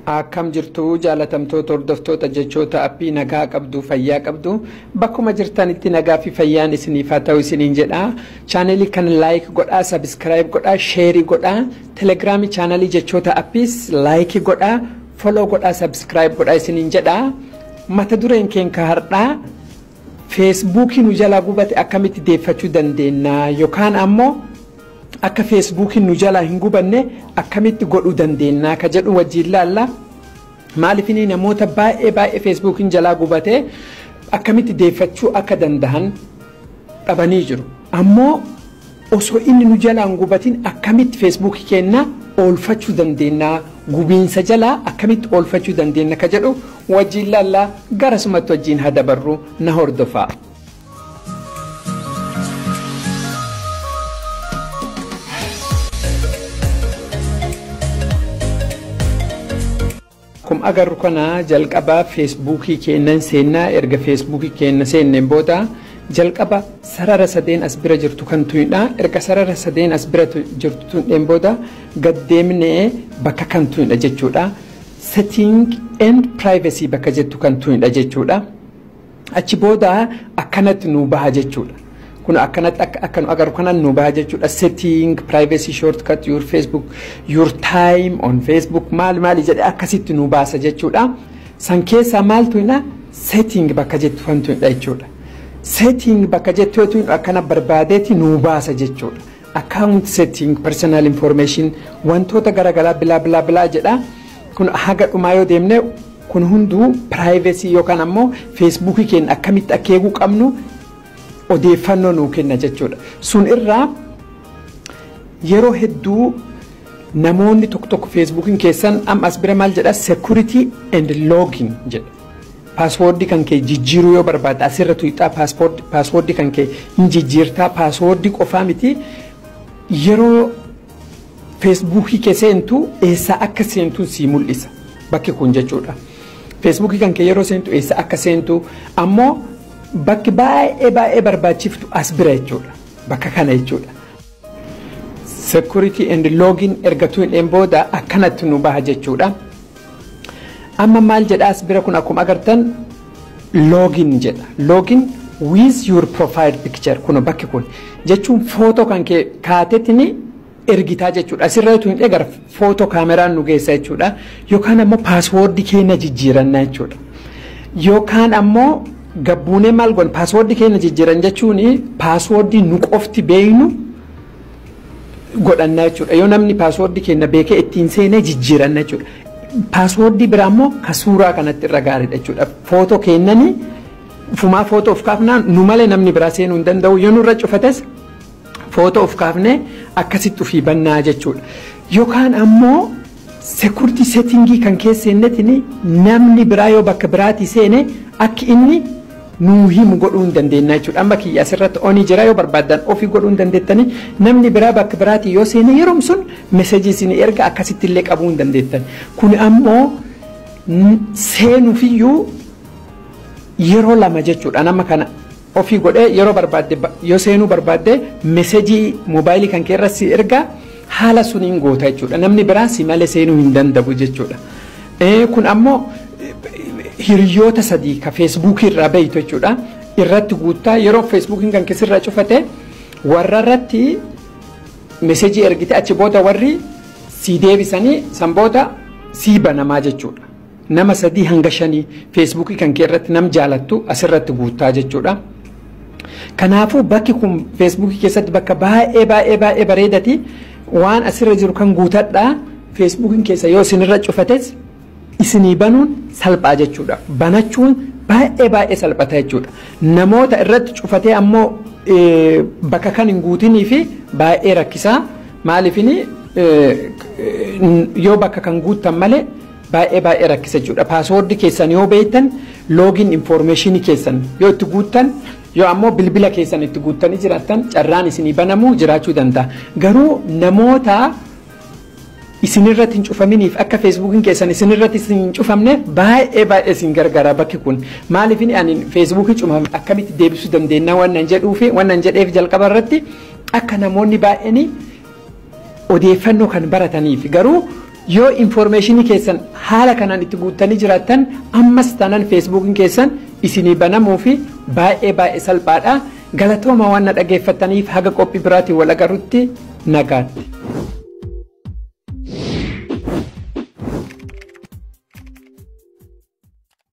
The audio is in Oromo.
Akkam jirtu jaalatamtoota hordoftoota Jechoota Appii? Nagaa qabdu, fayyaa qabdu? Bakkuma jirtanitti nagaa fi fayyaan isiniif haa ta'u isiniin jedha. Chaanelii kana like godhaa, subscribe godhaa, share godhaa. Telegiraamii chaanelii Jechoota Appiis like godhaa, follow godhaa, subscribe godhaa isiniin jedha. Mata dureen keenya har'aa Feesbuukii nu jalaa gubate akkamitti deeffachuu dandeenya, yookaan ammoo akka Feesbuukiin nu jalaa hin gubanne akkamitti godhuu dandeenya ka jedhu wajjin laalla. Maaliifini namoota baay'ee baay'ee Feesbuukiin jalaa gubate akkamitti deeffachuu akka danda'an dhabanii jiru. Ammoo osoo inni nu jalaa hin gubatin akkamitti Feesbuukii keenya oolfachuu dandeenya, gubiinsa jalaa akkamitti oolfachuu dandeenya ka jedhu wajjin laalla. Garasumatti wajjin haa dabarru, na hordofaa. Akkuma agarru kana jalqaba Feesbuukii keennan seennaa. Erga Feesbuukii keenya seenneen booda jalqaba sarara sadeen as bira jirtu kan tuyidha. Erga sarara sadeen as bira jirtu tuqneen booda gaddeemnee bakka kan tuyidha jechuudha. Setting and privacy bakka jettu kan tuyidha jechuudha. Achi booda akkanatti nu baha jechuudha. Kun akkanatti akka nu agarru kanaan nu baha jechuudha. Setting, privacy, shortcut, your Facebook, your time on Facebook, maal maali jedhee akkasitti nu baasa jechuudha. San keessaa maal tuyidha? Setting bakka jettu kan tuyidha jechuudha. Setting bakka jettu yoo tuyidhu akkana barbaadeeti nu baasa jechuudha. Account setting, personal information, wantoota garaagaraa, blah blah blah jedha. Kun haga dhumaa yoo deemne kun hunduu privacy yookaan ammoo Feesbuukii keenya akkamitti akka eeguu qabnu odeeffannoo nuu kenna jechuudha. Sun irraa yeroo hedduu namoonni tokko tokko Feesbuukiin keessan amma as bira maal jedha? Security and login jedha. Paaswoordii kan kee jijjiiruu yoo barbaadde asirra tuqxaa, paaswoordii kan kee hin jijjiirtaa. Paaswoordii qofaa miti, yeroo Feesbuukii kee seentu eessaa akka seentu sii mul'isa bakki kun jechuudha. Feesbuukii kan kee yeroo seentu eessa akka seentu ammoo bakki baay'ee baay'ee barbaachiftu as bira jechuudha. Bakka kana jechuudha. Security and login erga tuqneen booda akkanatti nu baha jechuudha. Amma maal jedha as bira? Kun akkuma agartan login jedha. Login with your profile picture, kun bakki kun jechuun footoo kan kee kaatetini ergitaa jechuudha. Asirra tuqnee gara footoo kaameraan nu geessa jechuudha. Yookaan ammoo paaswoordii keenya jijjiirannaa jechuudha. Yookaan ammoo gabbuunee maal goon? Paaswoordii keenya jijjiiran jechuun paaswoordii nu qofti beeynu godhannaa jechuudha. Yoo namni paaswoordii keenya beekee ittiin seenee jijjiiranna jechuudha. Paaswoordii biraa immoo ka suuraa kanatti irra gaariidha jechuudha. Footoo kennanii fumaa footoo of kaafnaan nu malee namni biraa seenuu hin danda'u. Yoo nurra cufates footoo of kaafnee akkasitti ofii bannaa jechuudha. Yookaan ammoo security settingii kan keessa seennetiin namni biraa yoo bakka biraatii seene akki inni nuu himu godhuu hin dandeenya jechuudha. Amma kiyya asirratti on jira, yoo barbaaddan ofii godhuu hin dandeettani. Namni biraa bakka biraatii yoo seene yeroom sun meseejii isin erga, akkasitti illee qabuu hin dandeettan. Kun ammoo seenuufiyyuu yeroo lama jechuudha. Nama kana ofii godhee yeroo barbaadde yoo seenuu barbaadde meseejii moobaayilii kan kee irra si erga, haala suniin goota jechuudha. Namni biraa si malee seenuu hin danda'u jechuudha. Kun ammoo hiriyoota sadii ka Feesbuukii irraa beeytu jechuudha. Irratti guuttaa, yeroo Feesbuukiin kan keessirraa cufate warra irratti meseejii ergite, achi booda warri sii deebisanii san booda sii banamaa jechuudha. Nama 3 hanga 5 Feesbuukii kan kee irratti nam jaalattu asirratti guuttaa jechuudha. Kanaafuu bakki kun Feesbuukii keessatti bakka baay'ee baay'ee baay'ee bareedati. Waan asirra jiru kan guutadhaa, Feesbuukiin keessa yoo isinirra cufates isinii banuun salphaa jechuudha. Banachuun baay'ee baay'ee salphata jechuudha. Namoota irratti cufatee ammoo bakka kan hin guutinii fi baay'ee rakkisaa. Maaliifini yoo bakka kan guuttan malee baay'ee baay'ee rakkisa jechuudha. Paaswoordii keessan yoo beektan, login informationii keessan yoo itti guuttan, yoo ammoo bilbila keessan itti guuttanii jiraattan, carraan isinii banamu jiraachuu danda'a. Garuu namoota isinirratti hin cufaminiif, akka Feesbuukiin keessan isinirratti isin hin cufamne, baay'ee baay'ee isin gargaara bakki kun. Maaliif ani Feesbuukii cufame akkamitti deebisuu dandeenya waan jedhuu fi waan jedheef, jalqaba irratti akka namoonni baay'een odeeffannoo kan barataniif. Garuu Yoo infoormeeshinii keessan haala kanaan itti guuttanii jiraattan, ammas taanaan feesbuukiin keessan isinii banamuu fi baay'ee baay'ee salphaadha. Galatooma waan na dhageeffataniif, haga qophii biraatiin wal agarrutti nagaatti.